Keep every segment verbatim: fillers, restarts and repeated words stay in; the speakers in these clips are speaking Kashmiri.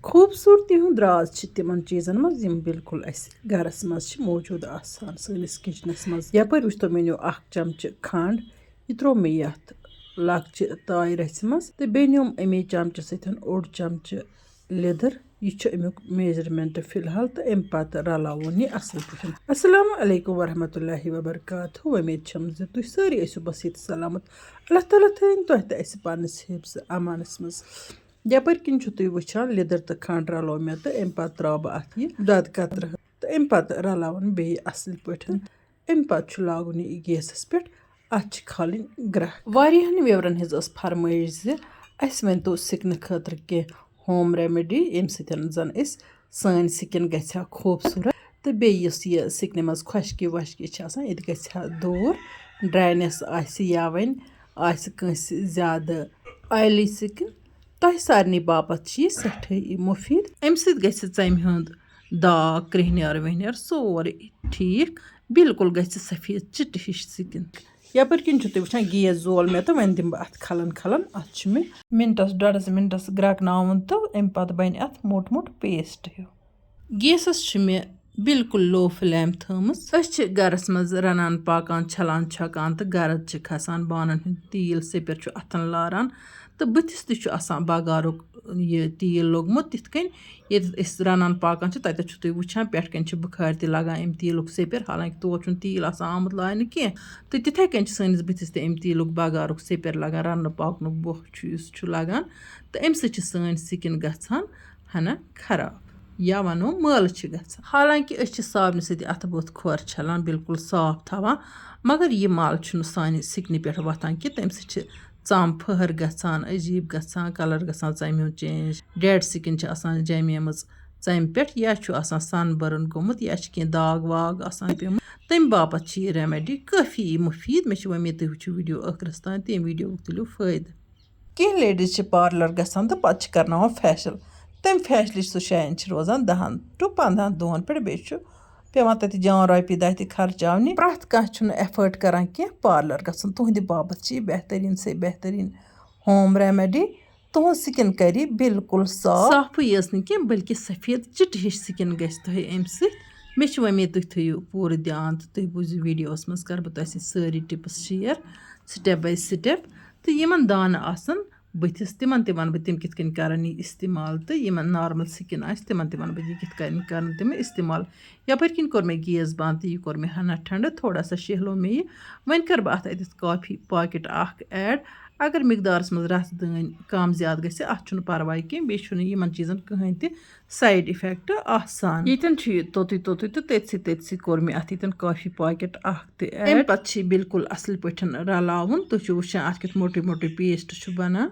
خوٗبصوٗرتی ہُنٛد راز چھِ تِمن چیٖزن منٛز، یِم بالکل اَسہِ گرس منٛز چھِ موجوٗد آسان، سٲنِس کچنس منٛز۔ یپٲرۍ وٕچھتو مےٚ نیوٗ اکھ چمچہٕ کھنٛڈ، یہِ ترٛوو مےٚ یتھ لۄکچہِ تایہِ رژھِ منٛز، تہٕ بیٚیہِ نیوٗم اَمے چمچہٕ سۭتۍ اوٚڑ چمچہٕ لیٚدٕر۔ یہِ چھُ اَمیُک measurement فی الحال، تہٕ اَمہِ پتہٕ رلاوون یہِ اَصٕل پٲٹھۍ۔ السلام علیکم ورحمۃ اللہ وبرکاتہ۔ وۄمید چھم زِ تُہۍ سٲری ٲسِو بصیت سلامت۔ اللہ تعالیٰ تھٲیِن تۄہہِ تہٕ اَسہِ پننِس حفظ امانس منٛز۔ یپٲرۍ کِنۍ چھِو تُہۍ وٕچھان، لیٚدٕر تہٕ کھنٛڈ رلوو مےٚ، تہٕ اَمہِ پتہٕ ترٛاوٕ بہٕ اَتھ یہِ دۄدٕ قطرٕ، تہٕ اَمہِ پتہٕ رلاوُن بیٚیہِ اَصٕل پٲٹھۍ۔ اَمہِ پتہٕ چھُ لاگُن یہِ گیسَس پٮ۪ٹھ، اَتھ چھِ کھالٕنۍ گرٛٮ۪کھ۔ واریاہَن viewerن ہٕنٛز ٲس فرمٲیش زِ اَسہِ ؤنۍ تو سِکنہٕ خٲطرٕ کینٛہہ home remedy، ییٚمہِ سۭتۍ زَن أسۍ، سٲنۍ skin گژھِ ہا خوٗبصوٗرت، تہٕ بیٚیہِ یُس یہِ skinہِ منٛز خۄشکی وۄشکی چھِ آسان، یہِ تہِ گژھِ ہا دوٗر۔ Dryness آسہِ یا وۄنۍ آسہِ کٲنٛسہِ زیادٕ oily skin، تۄہہِ سارنٕے باپتھ چھِ یہِ سٮ۪ٹھٲے مُفیٖد۔ اَمہِ سۭتۍ گژھِ ژَمہِ ہُنٛد داغ، کرٛیٚہنیار ویٚہنیار سورُے ٹھیٖک، بالکل گژھِ سفید چِٹہٕ ہِش skin۔ یپٲرۍ کِنۍ چھِو تُہۍ وٕچھان، گیس زول مےٚ تہٕ وۄنۍ دِمہٕ بہٕ اَتھ کھلَن کھلَن۔ اَتھ چھُ مےٚ مِنٹَس، ڈۄڈَس مِنٹَس گرٛٮ۪کناوُن تہٕ اَمہِ پَتہٕ بَنہِ اَتھ موٚٹ موٚٹ paste ہیوٗ۔ گیسَس چھِ مےٚ بالکل low flame تھٲومٕژ۔ أسۍ چھِ گَرَس منٛز رَنان، پاکان، چھَلان، چھۄکان تہٕ گَرد چھِ کھَسان۔ بانَن ہُنٛد تیٖل سیٚپِر چھُ اَتھَن لاران تہٕ بٕتھِس تہِ چھُ آسان بَغارُک یہِ تیٖل لوٚگمُت۔ تِتھ کٔنۍ ییٚتہِ أسۍ رَنان پاکان چھِ، تَتٮ۪تھ چھُو تُہۍ وٕچھان، پٮ۪ٹھ کَنۍ چھِ بُخارِ تہِ لَگان اَمہِ تیٖلُک سیٚپِر، حالانکہِ تور چھُنہٕ تیٖل آسان آمُت لاینہٕ کینٛہہ۔ تہٕ تِتھَے کٔنۍ چھِ سٲنِس بٕتھِس تہِ اَمہِ تیٖلُک بَغارُک سیٚپِر لَگان، رَننہٕ پاکنُک بۄہ چھُ یُس چھُ لَگان، تہٕ اَمہِ سۭتۍ چھِ سٲنۍ skin گژھان ہَنا خراب، یا وَنو مٲلہٕ چھِ گژھان۔ حالانکہِ أسۍ چھِ صابنہِ سۭتۍ اَتھٕ بُتھ کھۄر چھَلان، بالکل صاف تھاوان، مگر یہِ مَل چھُنہٕ سانہِ skinہِ پٮ۪ٹھ وۄتھان کینٛہہ، تَمہِ سۭتۍ چھِ ژَم پھٔہر گژھان، عجیٖب گژھان، colour گژھان ژَمہِ ہُنٛد change، dead skin چھِ آسان جَمیمٕژ ژَمہِ پٮ۪ٹھ، یا چھُ آسان sunburn گوٚمُت، یا چھِ کینٛہہ داغ واغ آسان پیوٚمُت۔ تَمہِ باپَتھ چھِ یہِ remedy کٲفی مُفیٖد۔ مےٚ چھِ وۄمید تُہۍ وٕچھِو video ٲخرَس تام، تَمہِ videoوُک تُلِو فٲیدٕ۔ کینٛہہ ladies چھِ parlour گژھان تہٕ پَتہٕ چھِ کَرناوان facial۔ تَمہِ facialٕچ سُہ شایَن چھِ روزان دَہَن to پنٛدہَن دۄہَن پٮ۪ٹھ، بیٚیہِ چھُ پٮ۪وان تَتہِ جان رۄپیہِ دَہ تہِ خرچاونہِ۔ پرٛٮ۪تھ کانٛہہ چھُنہٕ afford کَران کینٛہہ parlour گژھُن۔ تُہٕنٛدِ باپَتھ چھِ یہِ بہتریٖن سے بہتریٖن home remedy۔ تُہٕنٛز skin کَرِ بالکل صاف۔ صافٕے یٲژ نہٕ کینٛہہ، بلکہِ سفید چِٹہٕ ہِش skin گژھِ تۄہہِ اَمہِ سۭتۍ۔ مےٚ چھِ وۄمید تُہۍ تھٲیِو پوٗرٕ دھیان تہٕ تُہۍ بوٗزِو videoوَس منٛز، کَرٕ بہٕ تۄہہِ سۭتۍ سٲری tips share step by step۔ تہٕ یِمَن دانہٕ آسَن بٕتھِس، تِمَن تہِ وَنہٕ بہٕ تِم کِتھ کٔنۍ کَرَن یہِ استعمال، تہٕ یِمَن normal skin آسہِ، تِمَن تہِ وَنہٕ بہٕ یہِ کِتھ کٔنۍ کَرَن تِم استعمال۔ یَپٲرۍ کِنۍ کوٚر مےٚ گیس بنٛد تہٕ یہِ کوٚر مےٚ ہَنا ٹھنٛڈٕ، تھوڑا سا شیہلو مےٚ یہِ۔ وۄنۍ کَرٕ بہٕ اَتھ اَتٮ۪تھ coffee packet اَکھ add۔ اگر مقدارَس منٛز رَس دٲنۍ کَم زیادٕ گژھِ، اَتھ چھُنہٕ پَرواے کینٛہہ، بیٚیہِ چھُنہٕ یِمَن چیٖزَن کٕہٕنۍ تہِ side effect آسان۔ ییٚتٮ۪ن چھُ یہِ توٚتُے توٚتُے تہٕ تٔتسٕے تٔتسٕے کوٚر مےٚ اَتھ ییٚتٮ۪ن coffee packet اَکھ تہِ add۔ اَمہِ پَتہٕ چھِ یہِ بالکل اَصٕل پٲٹھۍ رَلاوُن۔ تُہۍ چھِو وٕچھان اَتھ کیُتھ موٚٹُے موٚٹُے paste چھُ بَنان۔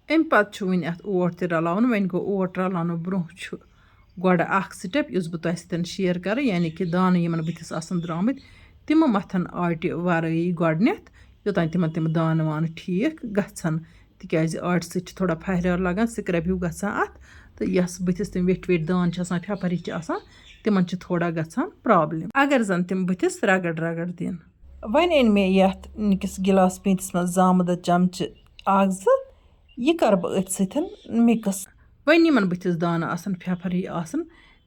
اَمہِ پَتہٕ چھُ وٕنہِ اَتھ اوٹ تہِ رَلاوُن۔ وۄنۍ گوٚو اوٹ رَلاونہٕ برٛونٛہہ چھُ گۄڈٕ اَکھ step یُس بہٕ تۄہہِ سۭتۍ share کَرٕ، یعنی کہِ دانہٕ یِمَن بٕتھِس آسَن درٛامٕتۍ، تِمہٕ مَتھَن آٹہِ وَرٲیی گۄڈٕنٮ۪تھ، یوٚتام تِمَن تِم دانہٕ وانہٕ ٹھیٖک گژھن۔ تِکیٛازِ آٹہِ سۭتۍ چھِ تھوڑا پھَریر لَگان، scrub ہیوٗ گژھان اَتھ، تہٕ یَس بٕتھِس تِم ویٚٹھۍ ویٚٹھۍ دانہٕ چھِ آسان، پھٮ۪پھَر ہِش چھِ آسان، تِمَن چھِ تھوڑا گژھان problem۔ اگر زَن تِم بٕتھِس رَگڑ رَگڑ دِن۔ وۄنۍ أنۍ مےٚ یَتھ نِکِس گِلاس پیٖنٛتِس منٛز زامہٕ دۄد چمچہٕ اَکھ زٕ، یہِ کَرٕ بہٕ أتھۍ سۭتۍ mix۔ وۄنۍ یِمَن بٕتھِس دانہٕ آسَن، پھٮ۪پھَر ہی آسَن،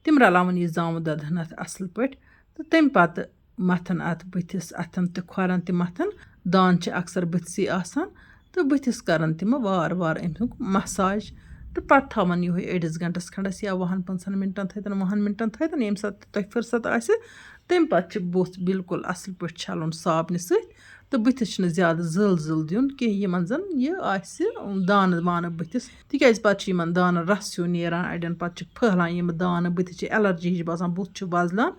تِم رَلاوَن یہِ زامہٕ دۄد ہَن اَتھ اَصٕل پٲٹھۍ، تہٕ تَمہِ پَتہٕ مَتھَن اَتھ بٕتھِس، اَتھَن تہٕ کھۄرَن تہِ مَتھَن۔ دانہٕ چھِ اکثر بٕتھسٕے آسان، تہٕ بٕتھِس کَرَن تِمہٕ وارٕ وارٕ اَمیُک massage، تہٕ پَتہٕ تھاوَن یِہوٚے أڑِس گھنٹَس کھنٛڈَس یا وُہَن پٕنٛژٕہَن مِنٹَن تھٲیتَن، وُہَن مِنٹَن تھٲیتَن، ییٚمہِ ساتہٕ تہِ تۄہہِ فُرصت آسہِ، تَمہِ پَتہٕ چھِ بُتھ بالکل اَصٕل پٲٹھۍ چھَلُن صابنہِ سۭتۍ۔ تہٕ بٕتھِس چھُنہٕ زیادٕ زٕل زٕل دیُن کینٛہہ، یِمَن زَن یہِ آسہِ دانہٕ وانہٕ بٕتھِس، تِکیٛازِ پَتہٕ چھُ یِمَن دانَن رَس ہیوٗ نیران اَڑٮ۪ن، پَتہٕ چھِ پھٔہلان یِم دانہٕ بٕتھِس، چھِ allergy ہِش باسان، بُتھ چھُ وَزلان،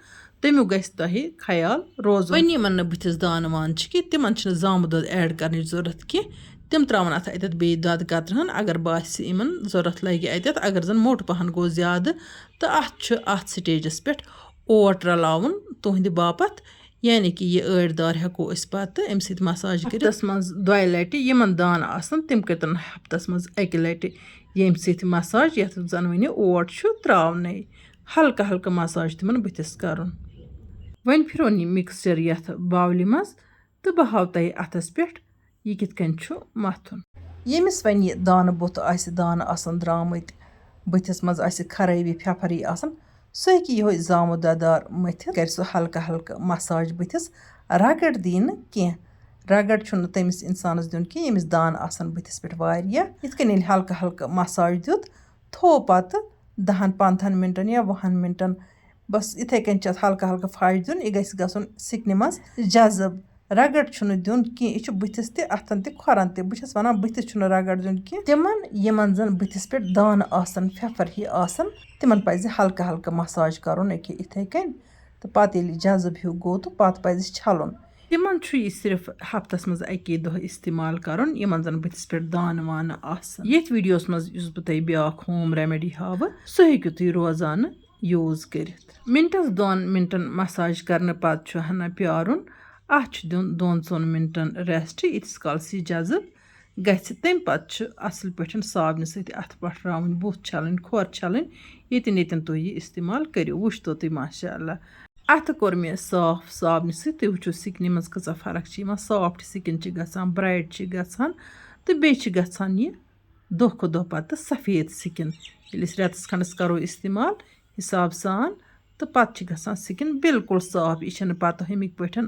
تَمیُک گژھِ تۄہہِ خیال روزُن۔ وۄنۍ یِمَن نہٕ بٕتھِس دانہٕ وانہٕ چھِ کینٛہہ، تِمَن چھِنہٕ زامہٕ دۄد add کَرنٕچ ضوٚرَتھ کینٛہہ، تِم ترٛاوَن اَتھ اَتٮ۪تھ بیٚیہِ دۄدٕ قطرٕ ہَن، اگر باسہِ یِمَن ضوٚرَتھ لَگہِ اَتٮ۪تھ، اگر زَن موٚٹ پَہَن گوٚو زیادٕ، تہٕ اَتھ چھُ اَتھ stageس پٮ۪ٹھ اوٹ رَلاوُن تُہٕنٛدِ باپَتھ۔ یعنی کہِ یہِ أڑۍ دار ہٮ۪کو أسۍ پَتہٕ اَمہِ سۭتۍ massage کٔرِتھ۔ ہفتَس منٛز دۄیہِ لَٹہِ یِمَن دانہٕ آسَن، تِم کٔرۍتَن ہفتَس منٛز اَکہِ لَٹہِ ییٚمہِ سۭتۍ massage، یَتھ زَن وَنہِ اوٹ چھُ ترٛاونَے۔ ہلکہٕ ہلکہٕ massage تِمَن بٕتھِس کَرُن۔ وۄنۍ پھِرُن یہِ mixture یَتھ bowlہِ منٛز تہٕ بہٕ ہاوٕ تۄہہِ اَتھَس پٮ۪ٹھ یہِ کِتھ کٔنۍ چھُ مَتھُن۔ ییٚمِس وۄنۍ یہِ دانہٕ بُتھ آسہِ، دانہٕ آسَن درٛامٕتۍ، بٕتھِس منٛز آسہِ خرٲبی، پھٮ۪پھر یی آسان، سُہ ہیٚکہِ یِہوٚے زامُت دۄدار مٔتھِتھ، کَرِ سُہ ہلکہٕ ہلکہٕ مساج بٕتھِس، رگڑ دی نہٕ کینٛہہ۔ رگڑ چھُنہٕ تٔمِس اِنسانَس دیُن کینٛہہ، ییٚمِس دانہٕ آسَن بٕتھِس پٮ۪ٹھ واریاہ۔ یِتھ کٔنۍ ییٚلہِ ہلکہٕ ہلکہٕ مساج دیُت، تھوٚو پَتہٕ دَہَن پنٛدہَن مِنٹَن یا وُہَن مِنٹَن، بَس یِتھَے کٔنۍ چھِ اَتھ ہلکہٕ ہلکہٕ پھَش دیُن، یہِ گژھِ گژھُن سِکنہِ منٛز جذٕب۔ رگڑ چھُنہٕ دیُن کینٛہہ، یہِ چھُ بٕتھِس تہِ، اَتھَن تہِ، کھۄرَن تہِ۔ بہٕ چھَس وَنان، بٕتھِس چھُنہٕ رگڑ دیُن کینٛہہ۔ تِمَن، یِمَن زَن بٕتھِس پٮ۪ٹھ دانہٕ آسَن، پھٮ۪پھر ہی آسَن، تِمَن پَزِ ہلکہٕ ہلکہٕ مساج کَرُن، ییٚکیٛاہ یِتھَے کٔنۍ۔ تہٕ پَتہٕ ییٚلہِ یہِ جذٕب ہیوٗ گوٚو، تہٕ پَتہٕ پَزِ چھَلُن۔ تِمَن چھُ یہِ صرف ہفتَس منٛز اَکی دۄہ استعمال کَرُن، یِمَن زَن بٕتھِس پٮ۪ٹھ دانہٕ وانہٕ آسَن۔ ییٚتھۍ ویٖڈیوَس منٛز یُس بہٕ تۄہہِ بیٛاکھ ہوم ریمڈی ہاوٕ، سُہ ہیٚکِو تُہۍ روزانہٕ یوٗز کٔرِتھ۔ مِنٹَس دۄن مِنٹَن مساج کرنہٕ پتہٕ چھُ ہنا پیارُن۔ اَتھ چھُ دیُن دۄن ژۄن مِنٹَن ریسٹ، ییٖتِس کالَس یہِ جذٕب گژھِ۔ تَمہِ پتہٕ چھُ اَصٕل پٲٹھۍ صابنہِ سۭتۍ اَتھٕ پٹھراوٕنۍ، بُتھ چھَلٕنۍ، کھۄر چھَلٕنۍ، ییٚتٮ۪ن ییٚتٮ۪ن تُہۍ یہِ استعمال کٔرِو۔ وٕچھتو تُہۍ، ماشاء اللہ۔ اَتھٕ کوٚر مےٚ صاف صابنہِ سۭتۍ۔ تُہۍ وٕچھِو سِکنہِ منٛز کۭژاہ فرق چھِ یِوان۔ سافٹ سِکِن چھِ گژھان، برایٹ چھِ گژھان، تہٕ بیٚیہِ چھِ گژھان یہِ دۄہ کھۄتہٕ دۄہ پَتہٕ سفید سِکِن۔ ییٚلہِ أسۍ رٮ۪تَس کھنٛڈَس کَرو استعمال حساب سان، تہٕ پَتہٕ چھِ گژھان سِکِن بالکل صاف۔ یہِ چھَنہٕ پَتہٕ ہُمِکۍ پٲٹھۍ،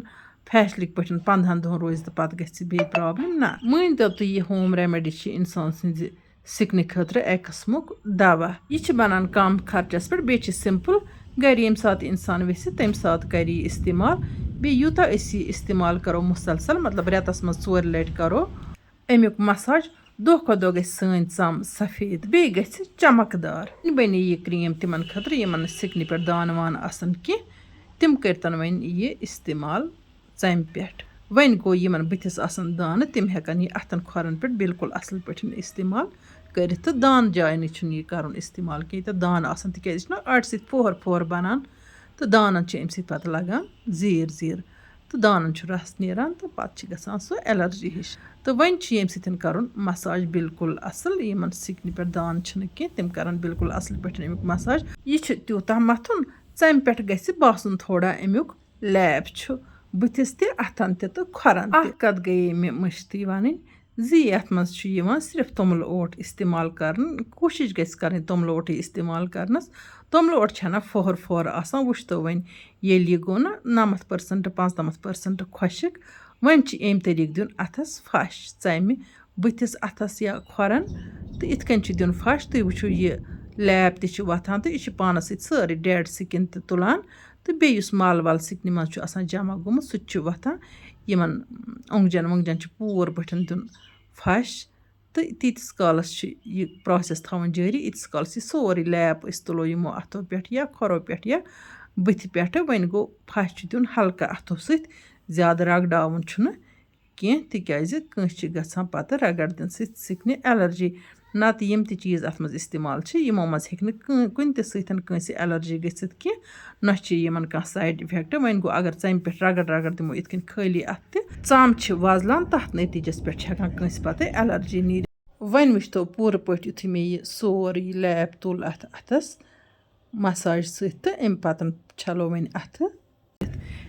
فیشلٕکۍ پٲٹھۍ پنٛدہَن دۄہَن روزِ تہٕ پَتہٕ گژھِ بیٚیہِ پرابلم۔ نہ، مٲنۍ تو تُہۍ، یہِ ہوم ریمڈی چھِ اِنسان سٕنٛزِ سِکنہِ خٲطرٕ اَکہِ قٕسمُک دوا۔ یہِ چھِ بَنان کَم خرچَس پٮ۪ٹھ، بیٚیہِ چھِ سِمپٕل۔ گَرِ ییٚمہِ ساتہٕ اِنسان ویٚژھِ، تَمہِ ساتہٕ کَرِ یہِ استعمال۔ بیٚیہِ یوٗتاہ أسۍ یہِ استعمال کَرو مُسلسل، مطلب، رٮ۪تَس منٛز ژورِ لَٹہِ کَرو اَمیُک مساج، دۄہ کھۄتہٕ دۄہ گژھِ سٲنۍ ژَم سفید، بیٚیہِ گژھِ چمکدار۔ وۄنۍ بَنے یہِ کرٛیٖم تِمَن خٲطرٕ، یِمَن نہٕ سِکنہِ پٮ۪ٹھ دانہٕ وانہٕ آسَن کینٛہہ، تِم کٔرۍتَن وۄنۍ یہِ استعمال ژَمہِ پٮ۪ٹھ۔ وۄنۍ گوٚو، یِمَن بٕتھِس آسَن دانہٕ، تِم ہٮ۪کَن یہِ اَتھَن کھۄرَن پٮ۪ٹھ بالکل اَصٕل پٲٹھۍ استعمال کٔرِتھ، تہٕ دانہٕ جایہِ نٕے چھُنہٕ یہِ کَرُن استعمال کینٛہہ، ییٚتٮ۪تھ دانہٕ آسَن، تِکیٛازِ یہِ چھُنہ اَڑِ سۭتۍ پھۄہَر پھۄہَر بَنان، تہٕ دانَن چھِ اَمہِ سۭتۍ پَتہٕ لَگان زیٖر زیٖر۔ تہٕ دانَن چھُ رَس نیران تہٕ پَتہٕ چھِ گژھان سُہ allergy ہِش۔ تہٕ وۄنۍ چھُ ییٚمہِ سۭتۍ کَرُن مساج بالکل اَصٕل، یِمَن سِکنہِ پٮ۪ٹھ دانہٕ چھِنہٕ کینٛہہ، تِم کَرَن بالکل اَصٕل پٲٹھۍ اَمیُک مساج۔ یہِ چھُ تیوٗتاہ مَتھُن، ژَمہِ پٮ۪ٹھ گژھِ باسُن تھوڑا اَمیُک لیپ چھُ بٕتھِس تہِ، اَتھَن تہِ تہٕ کھۄرَن تہِ۔ اَکھ کَتھ گٔیے مےٚ مٔشتٕے وَنٕنۍ زِ یَتھ منٛز چھُ یِوان صرف توٚملہٕ اوٹ استعمال کَرنہٕ۔ کوٗشِش گژھِ کَرٕنۍ توٚملہٕ اوٹٕے استعمال کَرنَس۔ توٚملہٕ اوٹ چھَنہ پھۄہَر پھۄہَر آسان، وٕچھتو وۄنۍ، ییٚلہِ یہِ گوٚو نہ نَمَتھ پٔرسَنٛٹ، پانٛژنَمَتھ پٔرسَنٛٹ خۄشٕک، وۄنۍ چھِ اَمہِ طریٖقہٕ دیُن اَتھَس پھَش ژَمہِ بٕتھِس، اَتھَس یا کھۄرَن، تہٕ یِتھ کٔنۍ چھُ دیُن پھَش۔ تُہۍ وٕچھِو، یہِ لیپ تہِ چھِ وۄتھان تہٕ یہِ چھِ پانَس سۭتۍ سٲرٕے ڈٮ۪ڈ سِکِن تہِ تُلان، تہٕ بیٚیہِ یُس مَل وَل سِکنہِ منٛز چھُ آسان جمع گوٚمُت، سُہ تہِ چھُ وۄتھان۔ یِمَن اوٚنٛگجَن ووٚنٛگجَن چھُ پوٗرٕ پٲٹھۍ دیُن پھَش۔ تہٕ تیٖتِس کالَس چھِ یہِ پرٛاسٮ۪س تھاوٕنۍ جٲری، ییٖتِس کالَس یہِ سورُے لیپ أسۍ تُلو یِمو اَتھو پٮ۪ٹھ یا کھۄرو پٮ۪ٹھ یا بٕتھِ پٮ۪ٹھٕ۔ وۄنۍ گوٚو، پھَش چھُ دیُن ہلکہٕ اَتھو سۭتۍ، زیادٕ رَگڑاوُن چھُنہٕ کینٛہہ، تِکیٛازِ کٲنٛسہِ چھِ گژھان پَتہٕ رَگڑ دِنہٕ سۭتۍ سِکنہِ allergy۔ نَتہٕ یِم تہِ چیٖز اَتھ منٛز استعمال چھِ، یِمو منٛز ہیٚکہِ نہٕ کٲ-، کُنہِ تہِ سۭتۍ کٲنٛسہِ allergy گٔژھِتھ کینٛہہ، نہ چھِ یِمَن کانٛہہ side effect۔ وۄنۍ گوٚو، اگر ژَمہِ پٮ۪ٹھ رَگڑ رَگڑ دِمو یِتھ کٔنۍ خٲلی اَتھٕ تہِ، ژَم چھِ وۄزلان، تَتھ نٔتیٖجَس پٮ۪ٹھ چھِ ہٮ۪کان کٲنٛسہِ پَتہٕ allergy نیٖرِتھ۔ وۄنۍ وٕچھتو پوٗرٕ پٲٹھۍ، یُتھُے مےٚ یہِ سورُے لیپ تُل اَتھ اَتھَس مساج سۭتۍ، تہٕ اَمہِ پَتہٕ چھَلو وۄنۍ اَتھٕ۔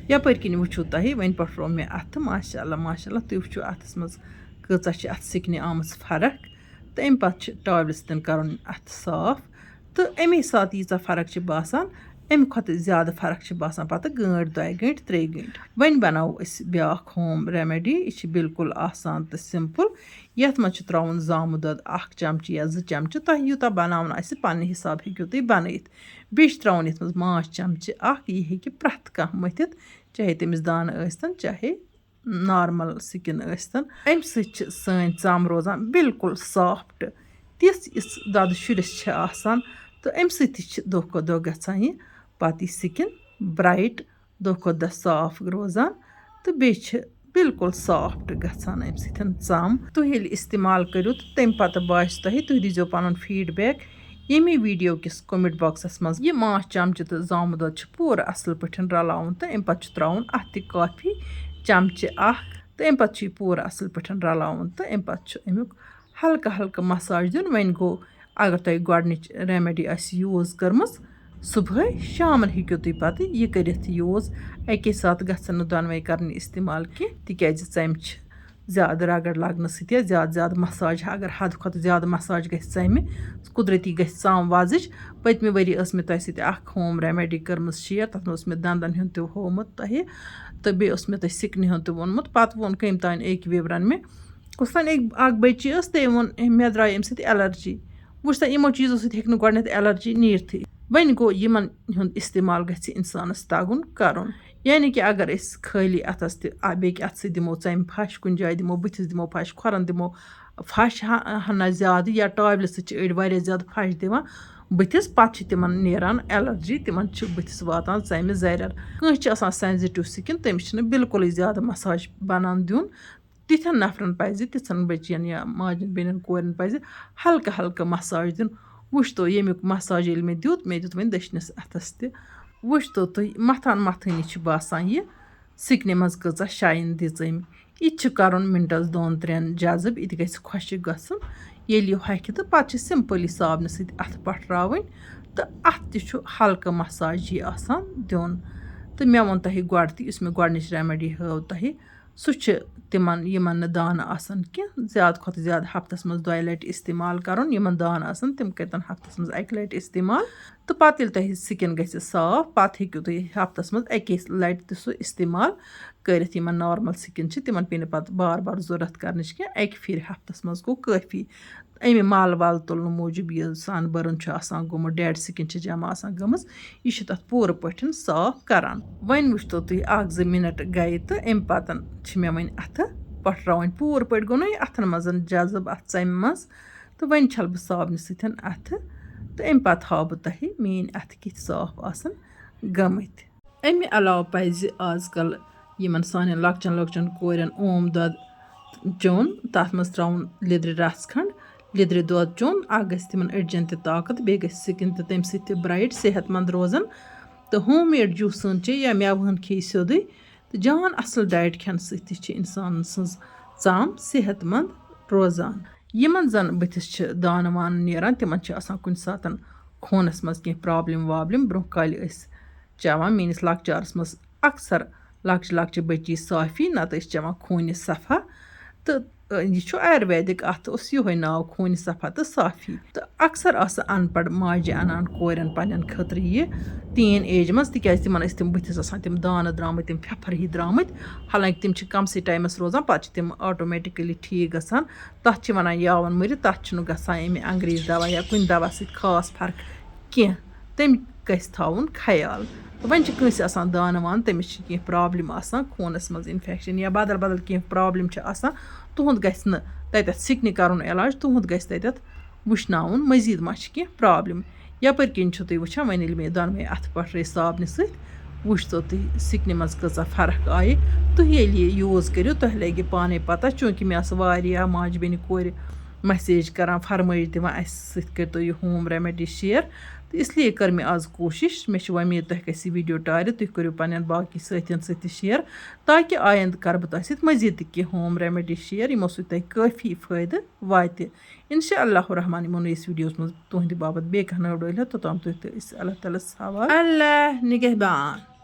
یَپٲرۍ کِنۍ وٕچھِو تۄہہِ، وۄنۍ پَٹھرو مےٚ اَتھٕ، ماشاء اللہ، ماشاء اللہ، تُہۍ وٕچھِو اَتھَس منٛز کۭژاہ چھِ اَتھ سِکنہِ آمٕژ فرق۔ تہٕ اَمہِ پَتہٕ چھِ ٹاولہِ سۭتۍ کَرُن اَتھٕ صاف۔ تہٕ اَمی ساتہٕ ییٖژاہ فرق چھِ باسان، اَمہِ کھۄتہٕ زیادٕ فرق چھِ باسان پَتہٕ گٲنٛٹہِ، دۄیہِ گٲنٛٹہِ، ترٛیٚیہِ گٲنٛٹہِ۔ وۄنۍ بَناوو أسۍ بیٛاکھ ہوم ریمڈی۔ یہِ چھِ بالکل آسان تہٕ سِمپٕل۔ یَتھ منٛز چھُ ترٛاوُن زامُت دۄد اَکھ چمچہٕ یا زٕ چمچہٕ، تۄہہِ یوٗتاہ بَناوُن آسہِ، پنٛنہِ حساب ہیٚکِو تُہۍ بَنٲیِتھ۔ بیٚیہِ چھُ ترٛاوُن یَتھ منٛز ماچھ چمچہٕ اَکھ، یہِ ہیٚکہِ پرٛٮ۪تھ کانٛہہ مٔتھِتھ، چاہے تٔمِس دانہٕ ٲسۍتَن، چاہے نارمل سِکِن ٲسۍتَن۔ اَمہِ سۭتۍ چھِ سٲنۍ ژَم روزان بالکل سافٹ، تِژھ یِژھ دۄدٕ شُرِس چھِ آسان، تہٕ اَمہِ سۭتۍ تہِ چھِ دۄہ کھۄتہٕ دۄہ گژھان یہِ پَتہٕ یہِ سِکِن برٛایٹ، دۄہ کھۄتہٕ دۄہ صاف روزان، تہٕ بیٚیہِ چھِ بالکل سافٹ گژھان اَمہِ سۭتۍ ژَم۔ تُہۍ ییٚلہِ استعمال کٔرِو تہٕ تَمہِ پَتہٕ باسہِ تۄہہِ، تُہۍ دیٖزیو پَنُن feedback۔ ییٚمی ویٖڈیو کِس comment boxس منٛز یہِ ماچھ چمچہٕ تہٕ زامُت دۄد چھُ پوٗرٕ اَصٕل پٲٹھۍ رَلاوُن، تہٕ اَمہِ پَتہٕ چھُ ترٛاوُن اَتھ تہِ کافی چمچہٕ اَکھ، تہٕ اَمہِ پَتہٕ چھُ یہِ پوٗرٕ اَصٕل پٲٹھۍ رَلاوُن، تہٕ اَمہِ پَتہٕ چھُ اَمیُک ہلکہٕ ہلکہٕ مساج دیُن۔ وۄنۍ گوٚو، اگر تۄہہِ گۄڈٕنِچ ریمڈی آسہِ یوٗز کٔرمٕژ، صُبحٲے شامَن ہیٚکِو تُہۍ پَتہٕ یہِ کٔرِتھ یوٗز۔ اَکے ساتہٕ گژھن نہٕ دۄنوَے کَرٕنۍ استعمال کینٛہہ، تِکیٛازِ ژَمہِ چھِ زیادٕ رگڑ لگنہٕ سۭتۍ یا زیادٕ زیادٕ مساج، اگر حد کھۄتہٕ زیادٕ مساج گژھِ ژمہِ، قدرتی گژھِ ژم وزٕج۔ پٔتمہِ ؤری ٲس مےٚ تۄہہِ سۭتۍ اکھ ہوم ریمیڈی کٔرمٕژ شیئر، تتھ منٛز اوس مےٚ دندن ہُنٛد تہِ ہوومُت تۄہہِ، تہٕ بیٚیہِ اوس مےٚ تۄہہِ سِکنہِ ہُنٛد تہِ ووٚنمُت۔ پتہٕ ووٚن کٔمۍ تام أکۍ ویورن مےٚ، کُس تام أکۍ، اکھ بٔچی ٲس، تٔمۍ ووٚن، "مےٚ درٛاے اَمہِ سۭتۍ الرجی۔" وٕچھ سا، یِمو چیٖزو سۭتۍ ہیٚکہِ نہٕ گۄڈٕنٮ۪تھ الرجی نیٖرتھٕے۔ وۄنۍ گوٚو، یِمن ہُنٛد استعمال گژھِ اِنسانس تگُن کرُن۔ یعنی کہِ اگر أسۍ خٲلی اتھس تہِ، آ، بیٚکہِ اتھٕ سۭتۍ دِمو ژمہِ پھش، کُنہِ جایہِ دِمو بٕتھِس دِمو پھش، کھۄرن دِمو پھش ہا-، ہنا زیادٕ، یا ٹاولہِ سۭتۍ چھِ أڑۍ واریاہ زیادٕ پھش دِوان بٕتھِس، پتہٕ چھِ تِمن نیران الرجی، تِمن چھِ بٕتھِس واتان ژمہِ زرٮ۪ر۔ کٲنٛسہِ چھِ آسان سینسٹیو سِکِن، تٔمِس چھِنہٕ بالکلٕے زیادٕ مساج بنان دیُن۔ تِتھٮ۪ن نفرن پزِ، تِژھن بٔچین یا ماجن بیٚنٮ۪ن کورٮ۪ن پزِ ہلکہٕ ہلکہٕ مساج دیُن۔ وٕچھ تو، ییٚمیُک مساج ییٚلہِ مےٚ دیُت، مےٚ دیُت وۄنۍ دٔچھنِس اتھس تہِ۔ وٕچھ تو تُہۍ، متھان متھٲنی چھِ باسان یہِ سِکنہِ منٛز کۭژاہ شاین دِژ أمۍ۔ یہِ تہِ چھُ کرُن منٹس دۄن ترٛٮ۪ن جذب، یہِ تہِ گژھِ خۄشٕک گژھُن۔ ییٚلہِ یہِ ہۄکھِ تہٕ پتہٕ چھِ سمپلی صابنہِ سۭتۍ اتھٕ پٹھراوٕنۍ تہٕ اتھ تہِ چھُ ہلکہٕ مساج یہِ آسان دیُن۔ تہٕ مےٚ ووٚن تۄہہِ گۄڈٕ تہِ، یُس مےٚ گۄڈٕنِچ ریمیڈی ہٲو تۄہہِ، سُہ چھُ تِمن، یِمن نہٕ دانہٕ آسان کینٛہہ، زیادٕ کھۄتہٕ زیادٕ ہفتس منٛز دۄیہِ لٹہِ استعمال کرُن۔ یِمن دانہٕ آسان، تِم کٔرۍتن ہفتس منٛز اکہِ لٹہِ استعمال۔ تہٕ پتہٕ ییٚلہِ تۄہہِ سِکِن گژھِ صاف، پتہٕ ہیٚکِو تُہۍ ہفتس منٛز اکے لٹہِ تہِ سُہ استعمال کٔرِتھ۔ یِمن نارمل سِکِن چھِ، تِمن پیٚیہِ نہٕ پتہٕ بار بار ضروٗرت کرنٕچ کینٛہہ، اکہِ پھِرِ ہفتس منٛز گوٚو کٲفی۔ اَمہِ مل ول تُلنہٕ موٗجوٗب یہِ سن بٔرٕن چھُ آسان گوٚمُت، ڈیڈ سِکِن چھِ جمع آسان گٔمٕژ، یہِ چھِ تَتھ پوٗرٕ پٲٹھۍ صاف کران۔ وۄنۍ وٕچھتو تُہۍ، اکھ زٕ مِنٹ گٔیہِ تہٕ اَمہِ پتہٕ چھِ مےٚ وۄنۍ اَتھٕ پٹھراوٕنۍ۔ پوٗرٕ پٲٹھۍ گوٚو نہ یہِ اَتھن منٛز جذب اَتھ ژَمہِ منٛز، تہٕ وۄنۍ چھَلہٕ بہٕ صابنہِ سۭتۍ اَتھٕ، تہٕ اَمہِ پتہٕ ہاوٕ بہٕ تۄہہِ میٛٲنۍ اَتھٕ کِتھ صاف آسن گٔمٕتۍ۔ اَمہِ علاوٕ پَزِ آز کل یِمن سانٮ۪ن لۄکچن لۄکچن کورٮ۪ن اوم دۄد چیوٚن، تَتھ منٛز ترٛاوُن لیٚدرِ رَژھ کھنٛڈ، لیٚدرِ دۄد چیوٚن۔ اَکھ گژھِ تِمن أڈجن تہِ طاقت، بیٚیہِ گژھِ سِکِن تہِ تَمہِ سۭتۍ تہِ برایٹ، صحت مند روزان۔ تہٕ ہوم میڈ جوٗسن چے یا مٮ۪وہن کھیٚیہِ سیوٚدُے۔ تہٕ جان اَصٕل ڈایٹ کھٮ۪نہٕ سۭتۍ تہِ چھِ اِنسان سٕنٛز ژَم صحت مند روزان۔ یِمن زَن بٕتھِس چھِ دانہٕ وانہٕ نیران، تِمن چھِ آسان کُنہِ ساتہٕ خوٗنَس منٛز کینٛہہ پرابلم وابلم۔ برٛونٛہہ کالہِ ٲسۍ چٮ۪وان، میٛٲنِس لۄکچارَس منٛز اکثر لۄکچہِ لۄکچہِ بٔچی صافی، نَتہٕ ٲسۍ چٮ۪وان خوٗنہِ صفا۔ تہٕ، ٲ، یہِ چھُ آیُرویدِک، اَتھ اوس یِہوٚے ناو، خوٗنہِ صفا تہٕ صافی۔ تہٕ اکثر آسہٕ اَن پَڑھ ماجہِ اَنان کورٮ۪ن پنٛنٮ۪ن خٲطرٕ یہِ ٹیٖن ایج منٛز، تِکیٛازِ تِمَن ٲسۍ تِم بٕتھِس آسان تِم دانہٕ درٛامٕتۍ، تِم پھٮ۪پھر ہی درٛامٕتۍ۔ حالانکہِ تِم چھِ کَمسٕے ٹایمَس روزان، پَتہٕ چھِ تِم آٹومیٹِکٔلی ٹھیٖک گژھان۔ تَتھ چھِ وَنان یاوَن مٔرِتھ، تَتھ چھُنہٕ گژھان اَمہِ انگریز دوا یا کُنہِ دوا سۭتۍ خاص فرق کینٛہہ۔ تٔمۍ گژھِ تھاوُن خیال۔ تہٕ وۄنۍ چھِ کٲنٛسہِ آسان دانہٕ وانہٕ، تٔمِس چھِ کینٛہہ پرابلم آسان، خوٗنَس منٛز انفیکشن یا بدل بدل کینٛہہ پرابلم چھِ آسان، تُہُنٛد گژھِ نہٕ تَتٮ۪تھ سِکنہِ کَرُن علاج، تُہُنٛد گژھِ تَتٮ۪تھ وٕچھناوُن مٔزیٖد ما چھِ کینٛہہ پرابلم۔ یَپٲرۍ کِنۍ چھُو تُہۍ وٕچھان، وۄنۍ ییٚلہِ مےٚ یہِ دۄنوَے اَتھٕ پٹھرٲے صابنہِ سۭتۍ، وٕچھتو تُہۍ سِکنہِ منٛز کۭژاہ فرق آیہِ۔ تُہۍ ییٚلہِ یہِ یوٗز کٔرِو، تۄہہِ لَگہِ پانَے پَتہ، چوٗنٛکہِ مےٚ آسہٕ واریاہ ماجہِ بیٚنہِ کورِ مسیج کران، فرمٲیش دِوان، "اَسہِ سۭتۍ کٔرۍتو یہِ ہوم ریمڈی شیئر۔" تہٕ اس لیے کٔر مےٚ آز کوٗشِش۔ مےٚ چھِ وۄمید تۄہہِ گژھِ یہِ ویٖڈیو ٹارِ، تُہۍ کٔرِو پنٛنٮ۪ن باقی سٲتھیَن سۭتۍ تہِ شیئر، تاکہِ آیندٕ کَرٕ بہٕ تۄہہِ سۭتۍ مٔزیٖد تہِ کینٛہہ ہوم ریمڈی شیئر، یِمو سۭتۍ تۄہہِ کٲفی فٲیدٕ واتہِ۔ انشاء اللہ الرحمن، یِمو نٔیِس ویٖڈیوَس منٛز تُہٕنٛدِ باپَتھ بیٚیہِ کانٛہہ نٔو ڈٲلۍ ہٮ۪تھ، توٚتام تُہۍ تہٕ أسۍ اللہ تعالیٰ ہَس حوالہٕ۔ اللہ نگہبان۔